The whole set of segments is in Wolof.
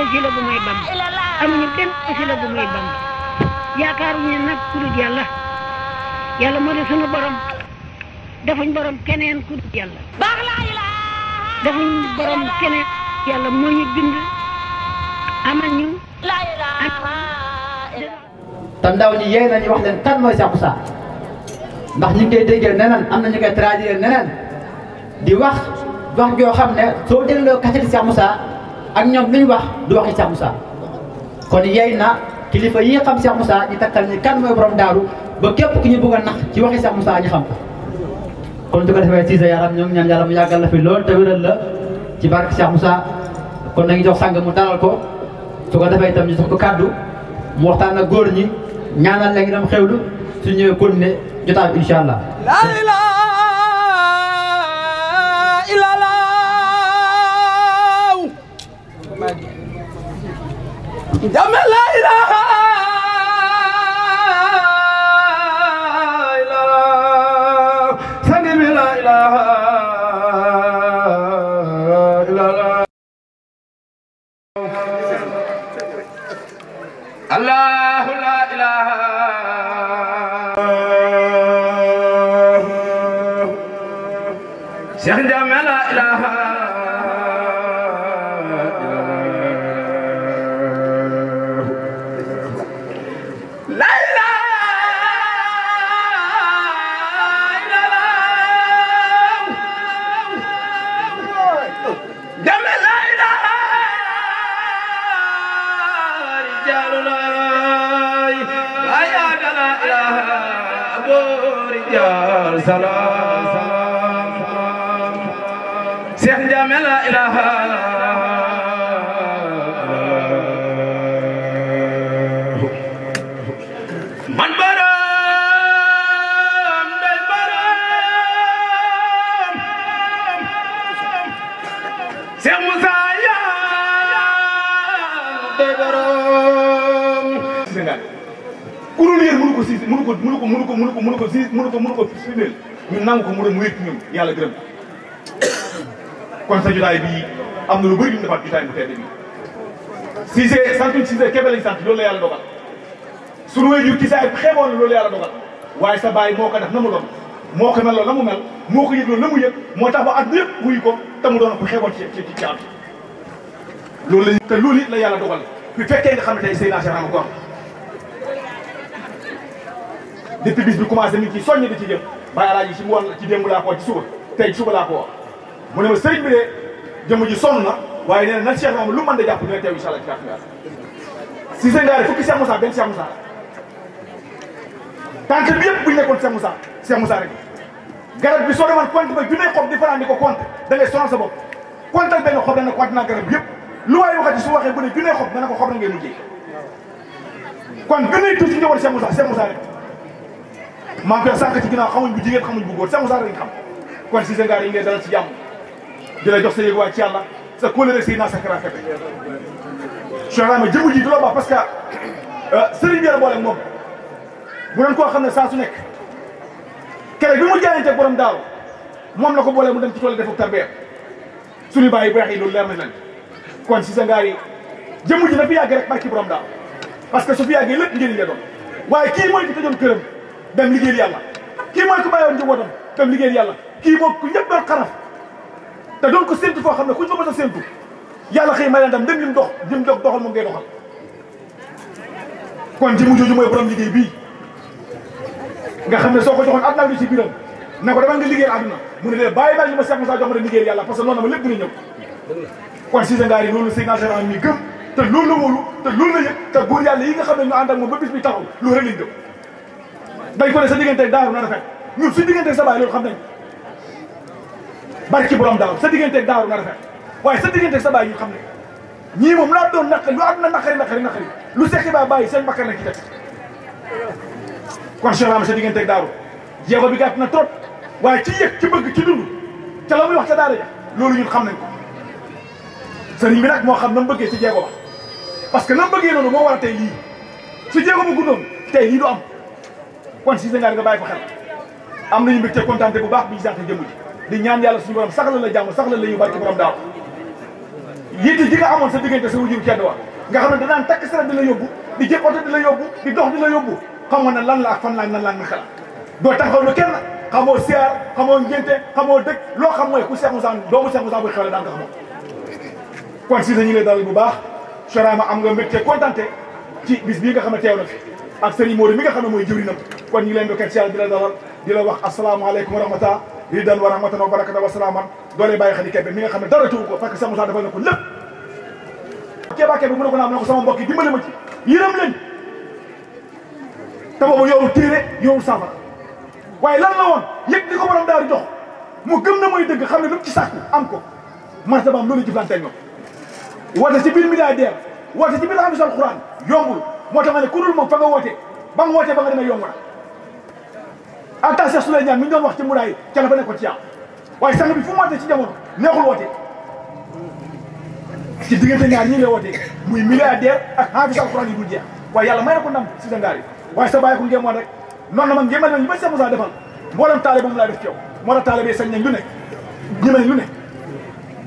wasila bu may Bamba amuñu benn wasila bu may Bamba yaakaaruñu nag ku dul yàlla yàlla moo di sunu borom defuñ borom keneen ku dul yàlla defuñ borom keneen yàlla moo ñu bind amal ñu te ndaw ñi yéen nañu wax leen kan mooy Cheikh Moussa ndax ñu ngi koy déggee neneen am na ñu koy traduire neneen di wax joo xam ne soo dégloo kaset Cheikh Moussa ak ñoom li ñu wax du waxi Cheikh Moussa kon yey na kilifa yi xam Cheikh Moussa ñu takkal ni kan mooy borom daaru ba képp ku ñu bëgg a nax ci waxi Cheikh Moussa ñu xam ko kon su ko defee Cissé yaram ñoo ngi ñaan yàlla mu yàggal la fi lool te wéral la ci barke Cheikh Moussa kon nañu jox sàng mu dalal ko su ko defee itam ñu jox ko kàddu mu waxtaan ak góor ñi ñaanal la ngi dem xewlu su ñëwee continuer jotaay bi incha allah. la ilaha illallah jame la ilaha illallah sangi bi la ilaha illallah Allah la ilaha Cheikh Jame la ilaha la ilaha illallah Jame la ilaha rijalullah ya la ilaha abu rijal salam Cheikh Jame la ilaha man baram day baram Cheikh Moussa ya day baram kurul yéen mënu ko si mënu ko fidèle ñu nangu ko mu wéet ñun yàlla gërëm kon sa jotaay bii am na lu bëri ñu defaat jotaay bu tedd bi Cissé santuñ Cissé Kébé lañ sant loolu la yàlla dogal sunu waajur ci saa xeeboon na loolu la yàlla dogal waaye sa baay moo ko def na mu doon moo ko mel loolu na mu mel moo ko yëg loolu na mu yëg moo tax ba at yëpp wuyu ko te mu doon ko xeeboon ci at loolu la te loolu it la yàlla dogal bu fekkee nga xam ne tey Seydina Cheikh Rama ko depuis bis bi commencé nit ci soññ di ci jëm bàyyi alaaji si mu woon ci démb laa ko ci suba tey suba laa ko wax mu ne ma sëriñ bi de jëmm ji sonn na waaye nee na nag Cheikh Rama lu mën da jàpp dina teew incha allah ci kàttan yàlla Cissé Ngaare fukki Cheikh Moussa benn Cheikh Moussa tànk bi yëpp bu ñu nekkoon Cheikh Moussa rek garab bi soo demoon compte ba junne xob di fanaan di ko compte da ngay sonal sa bopp comptal benn xob dana compte naa garab bi yëpp lu waaye waxati su waxee bu ne junne xob dana ko xob na ngay mujjee kon gën a tuuti ci njaboot Cheikh Moussa rek maa ngi koy sànq ci ginnaaw xamuñ bu jigéen xamuñ bu góor Cheikh Moussa rek xam kon Cissé Ngaare yi ngay dalal ci jàmm di la jox sa yëguwaay ci yàlla sa kóolóore rek naa sa kara feppe Cheikh Rama jëmu ji du la baax parce que sëriñ bi la boole moom bu doon koo xam ne saa su nekk kere bi mu jaayante borom daaw moom la ko boolee mu dem ci tool defuk tarbiya suñu bàyyi baax yi loolu leer na leen kon Cissé Ngaare yi jëmu ji na fi yàgg rek barki borom daaw parce que su fi yàggee lépp njëriñ la doon waaye kii mooy ki tëjoon këram dem liggéeyal yàlla kii mooy ku bàyyoon njabootam dem liggéeyal yàlla kii moom ku ñëpp doon xaraf te doon ko séntu foo xam ne kuñ fa mën a séntu yàlla xëy may leen dem dem lim dox lim doxal moom ngay doxal kon jëmu jooju mooy borom liggéey bii nga xam ne soo ko joxoon àdduna bi ci biiram ne ko demal nga liggéeyal àdduna mu ne leen bàyyi ñu ma Cheikh Moussa jox ma dem liggéeyal yàlla parce que noonu ma lépp dina ñëw kon Cissé Ngaare yi loolu Seydina Cheikh Rama mi gëm te loolu la wóolu te loolu la yëg te góor yàlla yi nga xam ne ñu ànd ak moom ba bis bi taxaw loolu rek lañ gëm dañ ko ne sa digganteeg daaru na rafet ñun su digganteeg sa baay loolu xam nañ barki borom daaru sa digganteeg daaru na rafet waaye sa digganteeg sa baay ñun xam ne ñii moom laa doon naqari lu àdduna naqari lu sekki baa bàyyi seen bakkar na ci teg kon Cheikh Rama sa digganteeg daaru jéego bi gàtt na trop waaye ci yëg ci bëgg ci dund ca la muy wax ca daara ja loolu ñun xam nañ ko sëriñ bi nag moo xam na mu bëggee ci jéego ba parce que na mu bëggee noonu moo war a tey lii su jéego bu guddoon tey lii du am kon Cissé Ngaare nga bàyyi ko xel am nañu mbégte kontaan bu baax bi ñu sant jëmm ji di ñaan yàlla suñu borom saxla la jàmm saxla la ñu barke borom daaw yitte ji nga amoon sa diggante sa wujur cedd wa nga xam ne danaan takk saret di la yóbbu di jël oto di la yóbbu di dox di la yóbbu xamoon ne lan la ak fan la nan la naka la doo taxaw lu kenn xamoo siyaar xamoo ngénte xamoo dëkk loo xam mooy ku Cheikh Moussa doomu Cheikh Moussa buy xewle daan nga xamoo kon si ñu ngi lay dalal bu baax Sorama am nga mbégte kontante ci bis bii nga xam ne teew na fi ak Serigne Modou mi nga xam ne mooy jëwrinam kon ñu ngi leen di kenn si yàlla di la dalal di la wax asalaamaaleykum wa rahmatulah ridan wa rahmatan wa barakatan wa salaaman doole bàyyi xel Kébé mi nga xam ne dara tuwu ko parce que Cheikh Moussa defal na ko lépp Kéba Kébé mu ne ko naam ne ko sama mbokk yi dimbali ma ci yërëm leen te boobu yorul téere yorul safara waaye lan la woon yëg di ko borom daal di jox mu gëm na mooy dëgg xam ne lu ci sàkku am ko martabaam loolu jëflante ak ñoom woote ci biir milliardaire woote ci biir xamisal Alxuraan yombul moo tax ma ne ku dul moom fa nga woote ba nga wootee ba nga demee yomb na attention su lay ñaan mi ñu doon wax ci muraay ca la fa nekkoon ci yàlla waaye sang bi fu mu wootee ci jamono neexul wootee ci diggante ñaar ñi ngay wootee muy milliardaire ak xamisal Alxuraan yi dul jeex waaye yàlla may na ko ndam si sa ngaar yi waaye sa bàyyi ko ngéemoon rek noonu la man ngéemal nañu ba Cheikh Moussa defal mboolem taalibe moom laa def ci yow moo tax taalibe sañ nañ lu ne ñeme nañ lu ne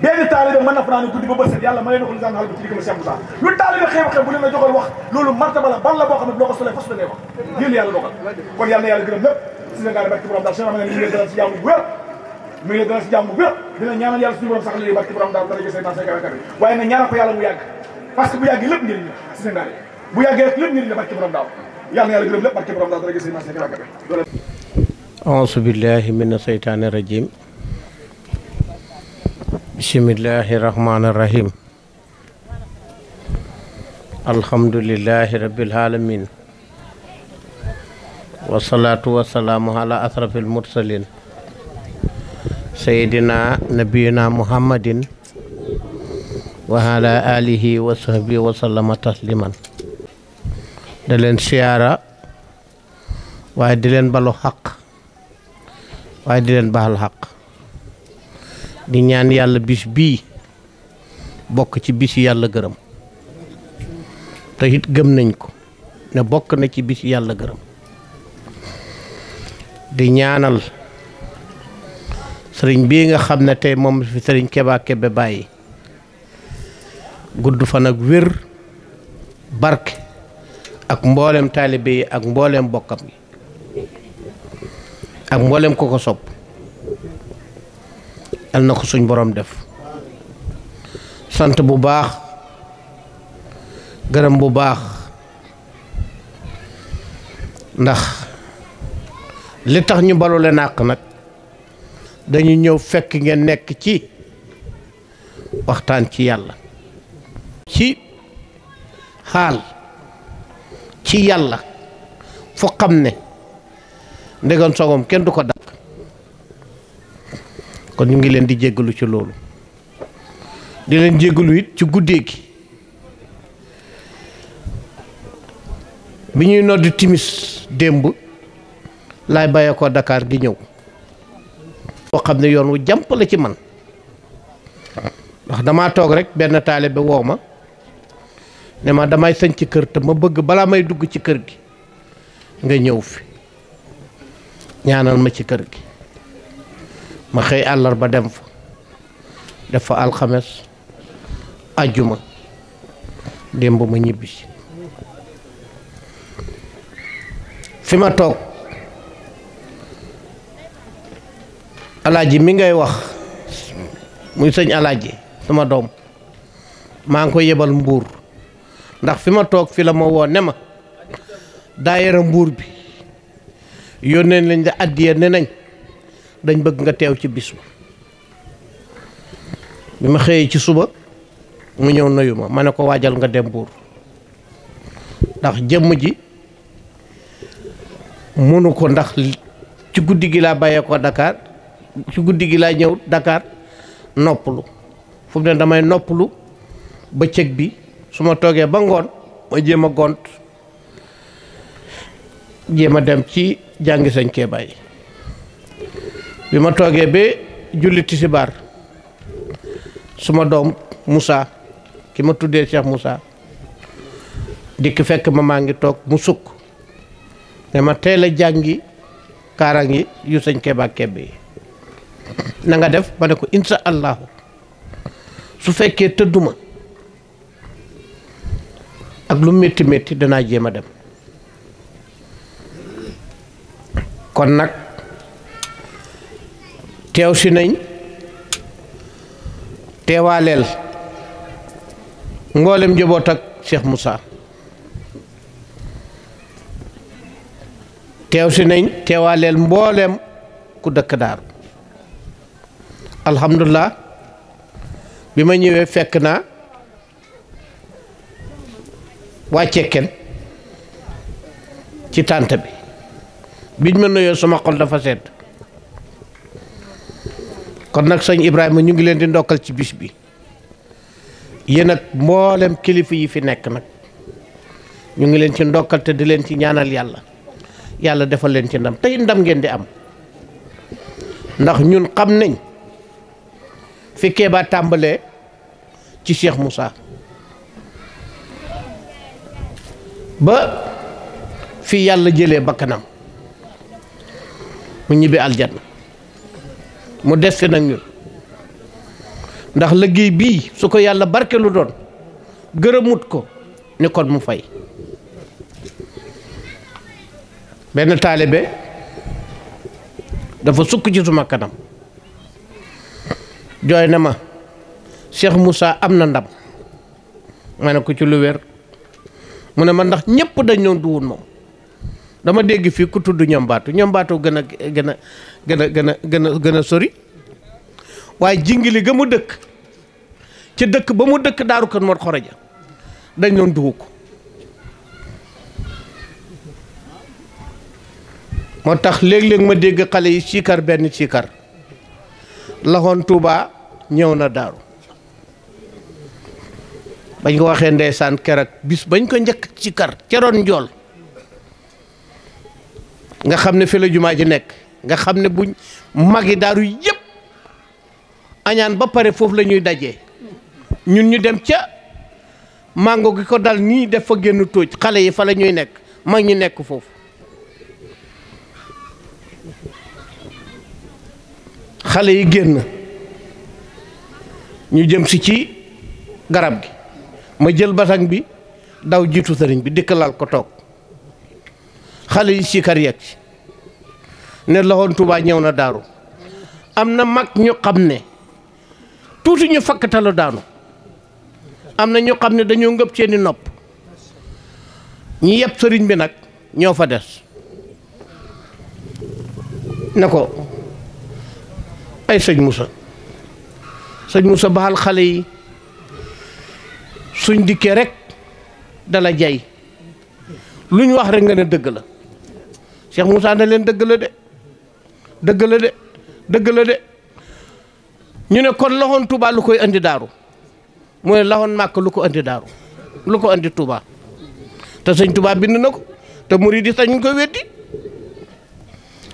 benn taalibe mën na fanaan guddi ba bët set yàlla may na ko lisaan xal bi ci diggam Cheikh Moussa lu taalibe xew-xew bu leen la joxal wax loolu martaba la ban la boo xam ne loo ko solee fas da ngay wax lii la yàlla dogal kon yàlla na yàlla gërëm lépp si sa ngaar barki borom daal seen am ne mi ngi leen dalal si jàmm bu wér mi ngi leen dalal si jàmm bu wér dina ñaanal yàlla suñu borom sax la barki borom daal dara gis naa say kawe waaye nag ñaanal ko yàlla mu yàgg parce que bu yàggee lépp njëriñ la si sa ngaar bu yàggee rek lépp njëriñ la barki borom daaw yàlla na yàlla gërëm lépp barki borom daal dara gis naa say kawe auzu billahi mina seytaani rajim bismillahi rahmaani rahim alhamdulillahi rabbil alamin wasalaatu wasalaamu ala asrafil mursalin sayidina nabiyina muhammadin wa ala alihi wa sahbihi wa sallama tasliman da leen siyaara waaye di leen balu xaq waaye di leen baal xaq di ñaan yàlla bis bii bokk ci bis yàlla gërëm te it gëm nañ ko ne bokk na ci bis yàlla gërëm di ñaanal sëriñ bii nga xam ne tey moom fi sëriñ Kéba Kébé bàyyi gudd fan ak wér barke ak mboolem taalibe yi ak mboolem bokkam yi ak mboolem ko ko sopp yal na ko suñ borom def sant bu baax gërëm bu baax ndax li tax ñu balu leen àq nag dañu ñëw fekk ngeen nekk ci waxtaan ci yàlla ci xaal ci yàlla foo xam ne ndegam sogom kenn du ko dakk kon ñu ngi leen di jéggalu ci loolu di leen jéggalu it ci guddee gi bi ñuy noddi timis démb laay bàyyee ko Dakar gi ñëw boo xam ne yoon wu jàmp la ci man ndax damaa toog rek benn taalibe woo ma ne ma damay sañ ci kër te ma bëgg balaa may dugg ci kër gi nga ñëw fi ñaanal ma ci kër gi ma xëy àllarba dem fa def fa alxames ajjuma démb ma ñibbisi fi ma toog alaaji mi ngay wax muy sëñ alaaji sama doom maa ngi ko yebal mbuur ndax fi ma toog fi la ma woo ne ma daayira mbuur bi yónnee nañ la addiya ne nañ dañ bëgg nga teew ci bis bi ma xëyee ci suba mu ñëw nuyu ma ne ko waajal nga dem mbuur ndax jëmm ji mënu ko ndax ci guddi gi laa bàyyee ko Dakar ci guddi gi laa ñëw Dakar noppalu fu mu ne damay noppalu bëccëg bi su ma toogee ba ngoon ma jéem a gont jéem a dem ci jàngi Sëñ Kéba yi bi ma toogee ba julli tisbaar suma doom Moussa ki ma tuddee Cheikh Moussa dikk fekk ma maa ngi toog mu sukk ne ma teel a jàngi kaarang yi yu Sëñ Kéba Kébé yi na nga def ma ne ko insha allahu su fekkee tëdduma ak lu métti métti danaa jéem a dem kon nag teew si nañ teewaaleel mboolem njaboot ak Cheikh Moussa teew si nañ teewaaleel mboolem ku dëkk Daaru alhamdulilah bi ma ñëwee fekk naa waa Cekkeen ci tànt bi biñ ma nuyoo sama xol dafa sedd kon nag sëñ Ibrahima ñu ngi leen di ndokkal ci bis bi yéen ak mboolem kilifa yi fi nekk nag ñu ngi leen ci ndokkal te di leen ci ñaanal yàlla yàlla defal leen ci ndam tey ndam ngeen di am ndax ñun xam nañ fi Kéba tàmbalee ci Cheikh Moussa ba fi yàlla jëlee bakkanam mu ñibbi aljanna mu des fi nag ñun ndax liggéey bii su ko yàlla barkelu doon gërëmut ko ni kon mu fay benn taalibe dafa sukk ci suma kanam jooy na ma Cheikh Moussa am na ndam ma ne ko ci lu wér mu ne ma ndax ñëpp dañ doon duwun moom dama dégg fii ku tudd ñambaatu gën a sori waaye jingili ga mu dëkk ci dëkk ba mu dëkk Daaru Kër Mor Xoroja dañ doon duwu ko moo tax léeg-léeg ma dégg xale yi siikar benn siikar laxoon Tuuba ñëw na Daaru bañ ko waxee ndeysaan keroog bis bañ ko njëkk siikar ceroon njool nga xam ne fi la jumaa ji nekk nga xam ne buñ magi Daaru yëpp añaan ba pare foofu la ñuy dajee ñun ñu dem ca mango gi ko dal nii def fa génn tóoj xale yi fa la ñuy nekk mag ñi nekk foofu xale yi génn ñu jëm si ci garab gi ma jël basang bi daw jiitu sëriñ bi dikkalal ko toog xale yi sikar yegg si ne loxoon Tuubaa ñëw na Daaru am na mag ñu xam ne tuuti ñu fakkatalu daanu am na ñu xam ne dañoo ngëb seeni nopp ñi yeb sëriñ bi nag ñoo fa des ne ko ay sëñ Moussa baal xale yi suñ dikkee rek dala jay lu ñu wax rek nga ne dëgg la Cheikh Moussa ne leen dëgg la de ñu ne kon loxoon Touba lu koy andi Daaru mooy loxoon Màkk lu ko andi Daaru lu ko andi Touba te sëñ Touba bind na ko te murid yi sax ñu koy weddi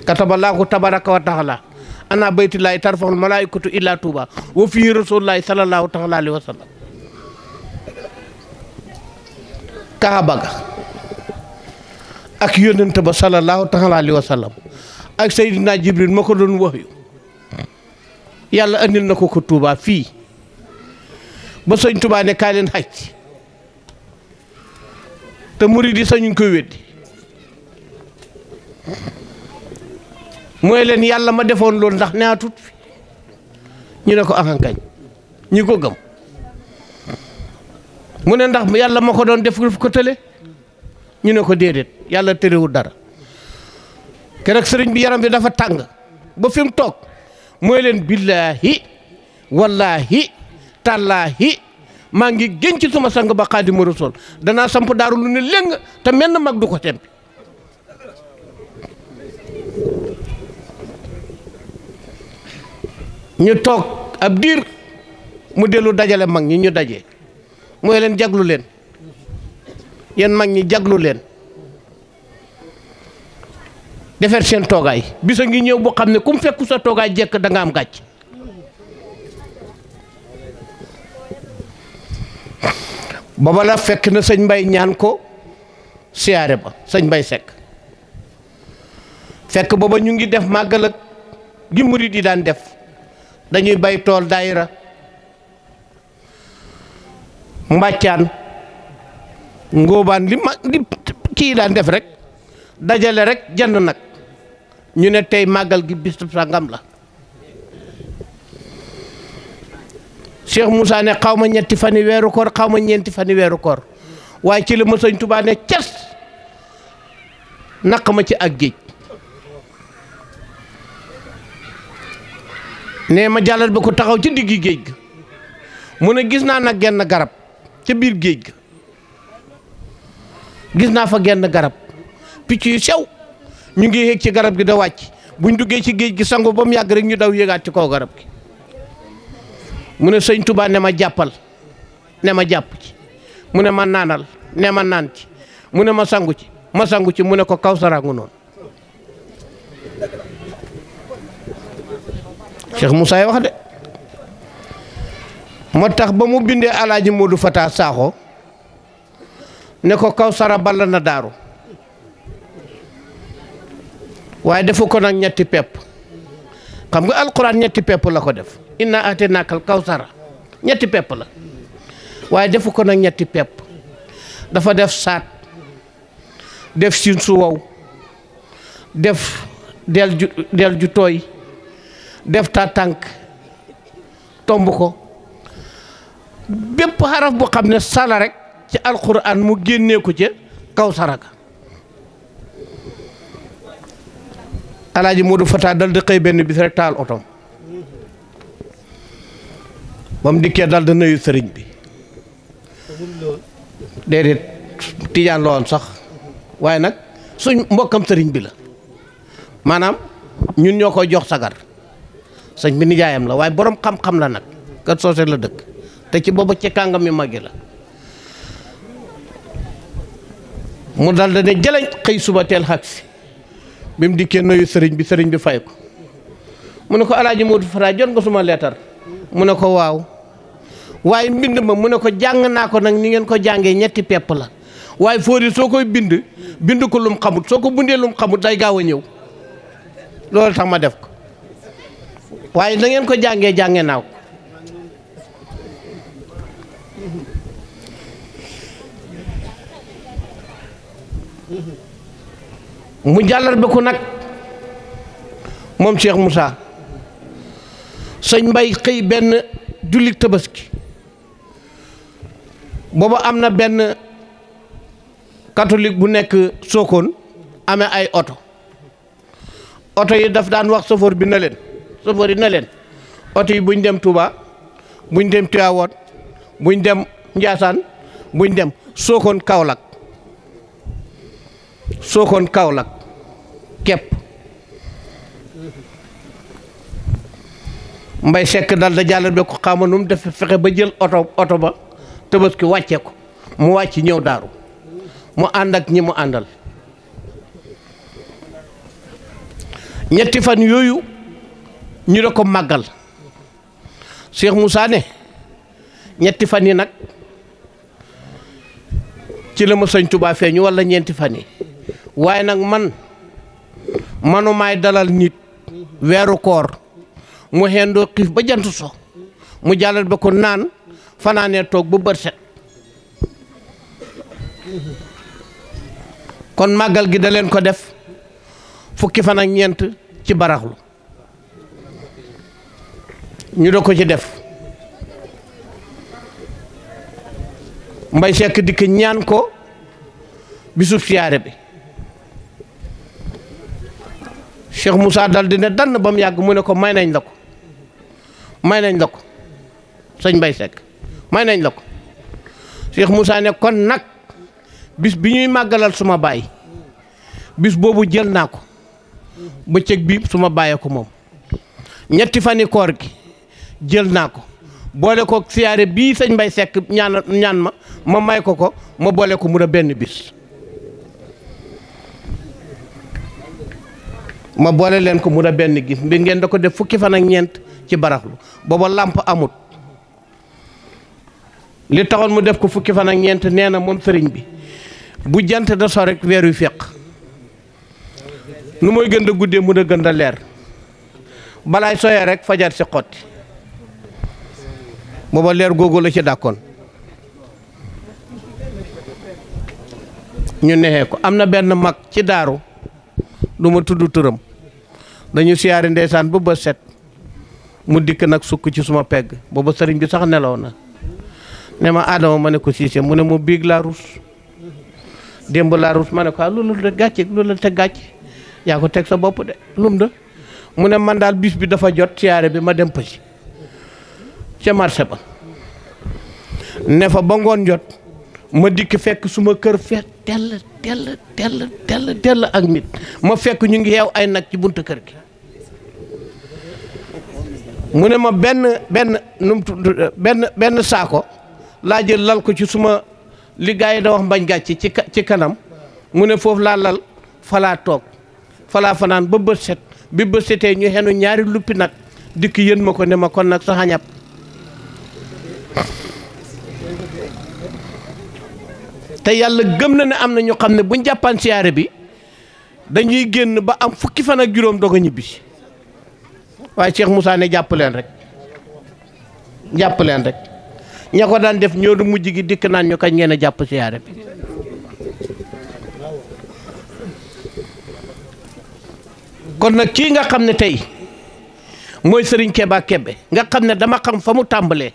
kataballaahu tabaraka wa taala ana baytullaahi tarfa'ul malaa'ikatu illa Touba wa fii rasuulullaahi sallallaahu taala alayhi wa sallam Kaaba ga ak yónnent ba sallallahu taala alayhi wa sallam ak Seydina Jibril ma ko doon wax yu yàlla andil na ko Touba fii ba sëñ Touba ne kaa leen xaj te murid yi sax ñu ngi koy weddi mooy leen yàlla ma defoon loolu ndax neatut fi ñu ne ko ahankañ ñi ko gëm mu ne ndax yàlla ma ko doon def ko tële ñu ne ko déedéet yàlla tërewul dara keroog sëriñ bi yaram bi dafa tàng ba fi mu toog mooy leen billaahi wallaahi tallaahi maa ngi gën ci suma sang ba Xaadimu Rasuul danaa samp Daaru lu ne léng te menn mag du ko tempi ñu toog ab diir mu dellu dajale mag ñi ñu daje mooy leen jaglu leen yéen mag ñi jaglu leen defar seen toogaay bisa ngi ñëw bu xam ne ku mu fekku sa toogaay jekk da nga am gàcc booba la fekk na sëñ Mbay ñaan ko siyaare ba sëñ Mbay Sekk fekk booba ñu ngi def màggal ak gi murid yi daan def dañuy bay tool daayira mbàccaan ngóobaan li kii daan def rek dajale rek jënd nag ñu ne tey màggal gi bis sangam la. Cheikh Moussa ne xaw ma ñetti fani weeru koor xaw ma ñeenti fani weeru koor waaye ci la ma sëñ Tuubaa ne cas naq ma ci ak géej ne ma jàllal ba ko taxaw ci diggi géej ga mu ne gis naa nag genn garab ca biir géej ga gis naa fa genn garab picc yu sew ñu ngi yéeg ci garab gi da wàcc buñ duggee ci géej gi sangu ba mu yàgg rek ñu daw yéegaat ci kaw garab gi mu ne sëñ Tuubaa ne ma jàppal ne ma jàpp ci mu ne ma naanal ne ma naan ci mu ne ma sangu ci mu ne ko Kawsara ngu noonu Cheikh Moussa wax de moo tax ba mu bindee Alaaji Modou Fata Sakho ne ko Kawsara ball na daaru waaye defu ko nag ñetti pepp xam nga alquran ñetti pepp la ko def inna ataynaakal Kawsara ñetti pepp la waaye defu ko nag ñetti pepp dafa def saat def siin su wow def del ju tooy def ta tànk tomb ko bépp xaraf bu xam ne sala rek ci alquran mu génnee ko ca Kawsara ga Alaaji Modou Fata dal di xëy benn bis rek taal otom ba mu dikkee dal di nuyu sëriñ bi déedéet tijaan la woon sax waaye nag suñ mbokkam sëriñ bi la maanaam ñun ñoo koy jox sagar sëñ bi nijaayam la waaye borom xam-xam la nag Kër Soose la dëkk te ci booba ci kàngam yu màggi la mu dal da ne jëlañ xëy suba teel xag si bi mu dikkee nuyu sëriñ bi fay ko mu ne ko Alaaji Modou Fata jot nga suma leetar mu ne ko waaw waaye mbind ma mu ne ko jàng naa ko nag ni ngeen ko jàngee ñetti pepp la waaye Fodé soo koy bind ko lum xamut soo ko bindee lum xamut day gaaw a ñëw loolu tax ma def ko waaye na ngeen ko jàngee naa ko mu jàllar ba ko nag moom Cheikh Moussa sëñ Mbay xëy benn jullit tabaski booba am na benn catholique bu nekk Sokone amee ay oto yi daf daan wax chauffeur bi na leen oto yi buñ dem Touba buñ dem Tivaouane buñ dem Ndiassane buñ dem Sokone Kaolack képp Mbay Sekk dal da jàllal be ko xama nu mu def fexe ba jël oto ba tabaski wàcce ko mu wàcc ñëw daaru mu ànd ak ñi mu àndal ñetti fan yooyu ñu da ko màggal Cheikh Moussa ne ñetti fan yi nag ci la ma sëñ Tuubaa feeñu walla ñeenti fan yi waaye nag manumaay dalal nit weeru koor mu xendoo xiif ba jant so mu jàllal ba ko naan fanaanee toog ba bët set kon màggal gi da leen ko def fukki fan ak ñeent ci baraxlu ñu da ko ci def Mbay Sekk dikk ñaan ko bisub siyaare bi Cheikh Moussa dal di ne dann ba mu yàgg mu ne ko may nañ la ko sëñ Mbay Sekk may nañ la ko Cheikh Moussa ne kon nag bis bi ñuy màggalal suma baay bis boobu jël naa ko bëccëg bi suma bàyyee ko moom ñetti fani koor gi jël naa ko boole ko siyaare bii sëñ Mbay Sekk ñaan ma may ko ma boole ko mu da benn bis ma boole leen ko mu da benn gis mbi ngeen da ko def fukki fan ak ñeent ci baraxlu booba làmp amut li taxoon mu def ko fukki fan ak ñeent nee na moom sëriñ bi bu jant da so rek weer wi feq nu mooy gën a guddee mu da gën a leer balaay soyee rek fajar si xotti booba leer googu la ci dàkkoon ñu nexee ko am na benn mag ci daaru du ma tudd turam dañu siyaari ndeysaan ba set mu dikk nag sukk ci suma pegg booba sëriñ bi sax nelaw na ne ma Adama ma ne ko Cissé mu ne ma biig laa rus démb laa rus ma ne ko loolu la gàcce loolu la te gàcce yaa ko teg sa bopp de lum da mu ne man daal bis bi dafa jot siyaare bi ma dem pësi ca marché ba ne fa ba ngoon jot ma dikk fekk suma kër fees tell ak nit ma fekk ñu ngi yeew ay nag ci buntu kër gi mu ne ma benn saako laa jël lal ko ci suma li gaa yi da wax mbañ gàcce ci kanam mu ne foofu laa lal falaa toog falaa fanaan ba bët set bi bët setee ñu xenu ñaari luppi nag dikk yën ma ko ne ma kon nag sa xañab te yàlla gëm na ne am na ñu xam ne buñ jàppaan siyaare bi dañuy génn ba am fukki fan ak juróom doog a ñibbisi waaye Cheikh Moussa ne jàpp leen rek ña ko daan def ñoo du mujj gi dikk naan ñu kañ ngeen a jàpp siyaare bi kon nag kii nga xam ne tey mooy Serigne Keba Kebe nga xam ne dama xam fa mu tàmbalee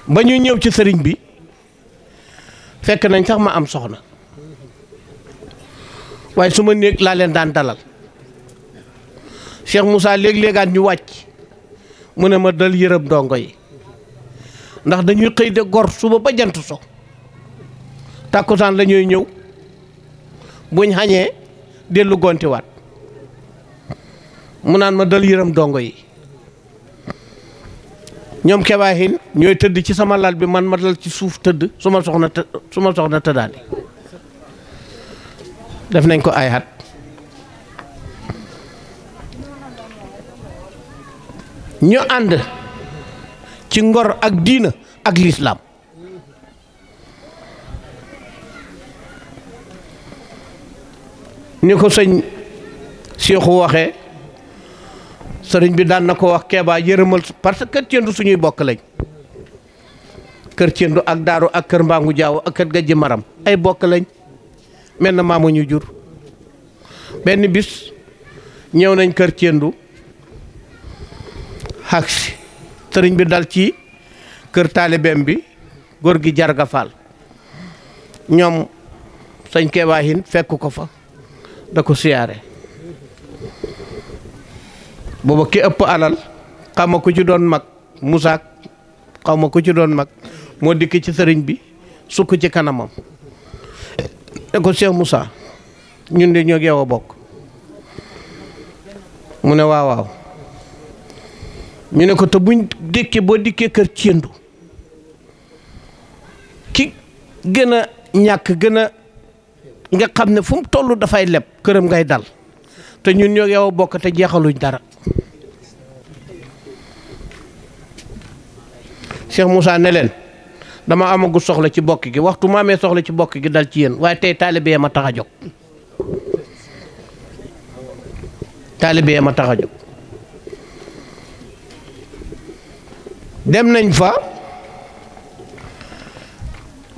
ba ñu ñëw ci sëriñ bi fekk nañ sax ma am soxna waaye su ma néeg laa leen daan dalal Cheikh Moussa léeg-léegaat ñu wàcc mu ne ma dal yërëm ndongo yi ndax dañuy xëy de gor suba ba jant so tàkkusaan la ñuy ñëw buñ xañee dellu gontiwaat mu naan ma dal yërëm ndongo yi ñoom kebaahin ñooy tëdd ci sama lal bi man ma dal ci suuf tëdd su ma soxna tëddaani def nañ ko ay at ñu ànd ci ngor ak diina ak lislaam ni ko sëñ Seexu waxee sëriñ bi daan na ko wax Keba yërëmal parce que kër Thiendou suñuy bokk lañ kër Thiendou ak Daaru ak kër Mbangu Jaaw ak kër Gajji Maram ay bokk lañ mel na maamu ñu jur benn bis ñëw nañ kër Thiendou xagsi sëriñ bi dal ci kër taalibeem bi góor gi Jarga Fall ñoom sëñ Keba hin fekk ko fa da ko siyaare booba ki ëpp alal xaw ma ku ci doon mag Moussa xaw ma ku ci doon mag moo dikk ci sëriñ bi sukk ci kanamam ne ko Cheikh Moussa ñun de ñoo yow a bokk mu ne waaw waaw ñu ne ko te buñ dikkee boo dikkee kër Thiendou ki gën a ñàkk gën a nga xam ne fu mu toll dafay leb këram ngay dal te ñun ñoo yow a bokk te jeexaluñ dara Cheikh Moussa ne leen dama amagu soxla ci bokk gi waxtu ma amee soxla ci bokk gi dal ci yéen waaye tey taalibe ma tax a jóg taalibe ma tax a jóg dem nañ fa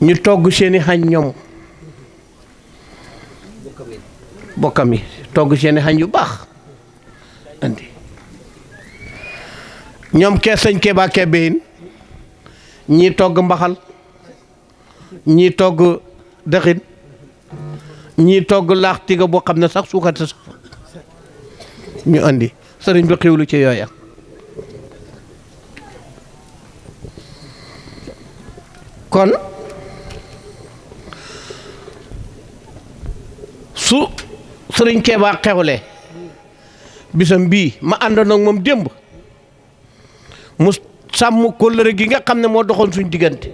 ñu togg seeni xañ ñoom bokkam yi togg seeni xañ yu baax andi ñoom kee sëñ Keba Kebe yin ñii togg mbaxal ñii togg dëxin ñii togg laax tiga boo xam ne sax suukar sax ñu andi sëriñ bi xiwlu ci yooya kon su sëriñ Keba xewle bisam bii ma àndoon ak moom démb mu sàmm kóllëre gi nga xam ne moo doxoon suñ diggante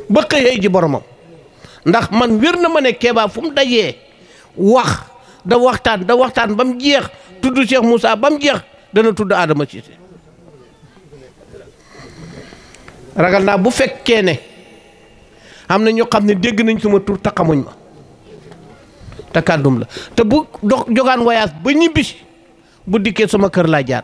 ba xëyee ji boromam ndax man wér na ma ne Keba fu mu dajee wax da waxtaan ba mu jeex tudd Cheikh Moussa ba mu jeex dana tudd Adama Cissé ragal naa bu fekkee ne am na ñoo xam ne dégg nañ suma tur te xamuñ ma te kàddum la te bu dox jogaan voyage ba ñibbisi bu dikkee sama kër laa jaar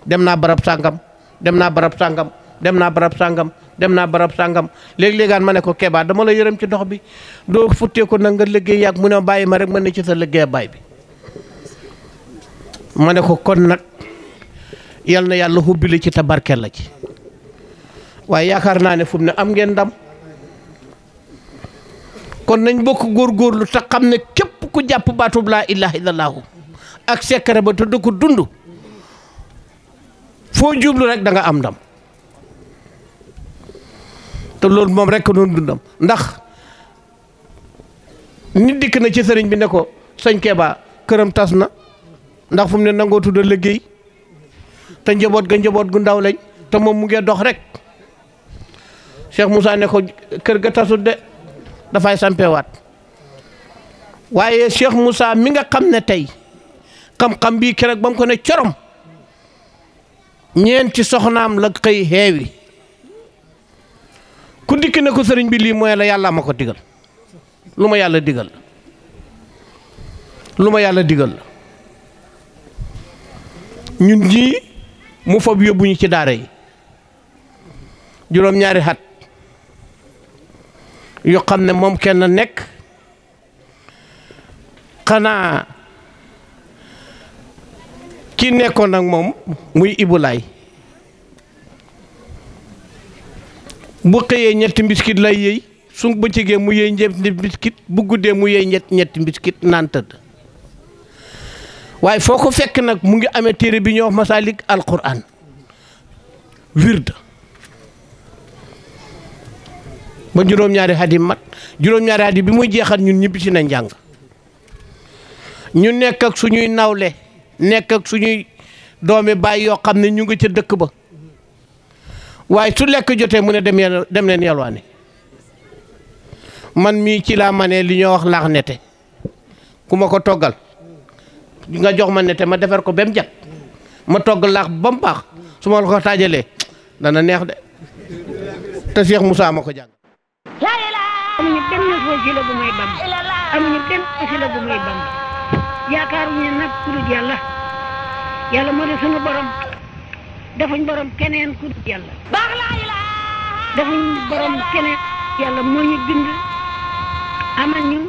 dem naa barab sàngam dem naa barab sàngam dem naa barab sàngam dem naa barab sàngam léeg-léegaan ma ne ko Keba dama la yërëm ci dox bi doo futtee ko nag nga liggéey yàgg mu ne bàyyi ma rek ma ne ci sa liggéey baay bi ma ne ko kon nag yal na yàlla hubbi la ci te barkeel la ci waaye yaakaar naa ne fu mu ne am ngeen ndam kon nañ bokk góorgóorlu te xam ne képp ku jàpp baatub laa ilaaha illallaahu ak sekkare ba te du ko dund foo jublu rek da nga am ndam te loolu moom rek doon dundam ndax nit dikk na ci sëriñ bi ne ko sëñ Keba këram tas na ndax fu mu ne nangoo tudd liggéey te njaboot gu ndaw lañ te moom mu ngi dox rek Cheikh Moussa ne ko kër ga tasut de dafay sampewaat waaye Cheikh Moussa mi nga xam ne tey xam-xam bii keroog ba mu ko ne corom ñeenti soxnaam la xëy xeewi ku dikk ne ko sëriñ bi lii mooy la yàlla ma ko digal lu ma yàlla digal la ñun ñii mu fob yóbbuñu ci daara yi juróom-ñaari xat yoo xam ne moom kenn nekk xanaa ki nekkoon ak moom muy ibulaay bu xëyee ñetti mbiskit lay yëy su bëccëgee mu yëy ñetti mbiskit bu guddee mu yëy ñetti mbiskit naan tëdd waaye foo ko fekk nag mu ngi amee téere bi ñuy wax Masalik alquran wird ba juróom-ñaari at yi mat juróom-ñaari at yi bi muy jeexal ñun ñibbi si na njàng ñu nekk ak suñuy nawle nekk ak suñuy doomi baay yoo xam ne ñu ngi ca dëkk ba waaye su lekk jotee mu ne dem leen yalwaani man mii ci laa manee li ñoo wax laax nete ku ma ko toggal nga jox ma nete ma defar ko ba mu jag ma togg laax ba mu baax su ma la ko taajalee dana neex de te Cheikh Moussa ma ko jàng. amuñu benn wasila bu may bam amuñu benn wasila bu may bam yaakaaruñu nag ku dul yàlla yàlla moo di sunu borom defuñ borom keneen ku dul yàlla defuñ borom keneen yàlla moo ñu bind amal ñu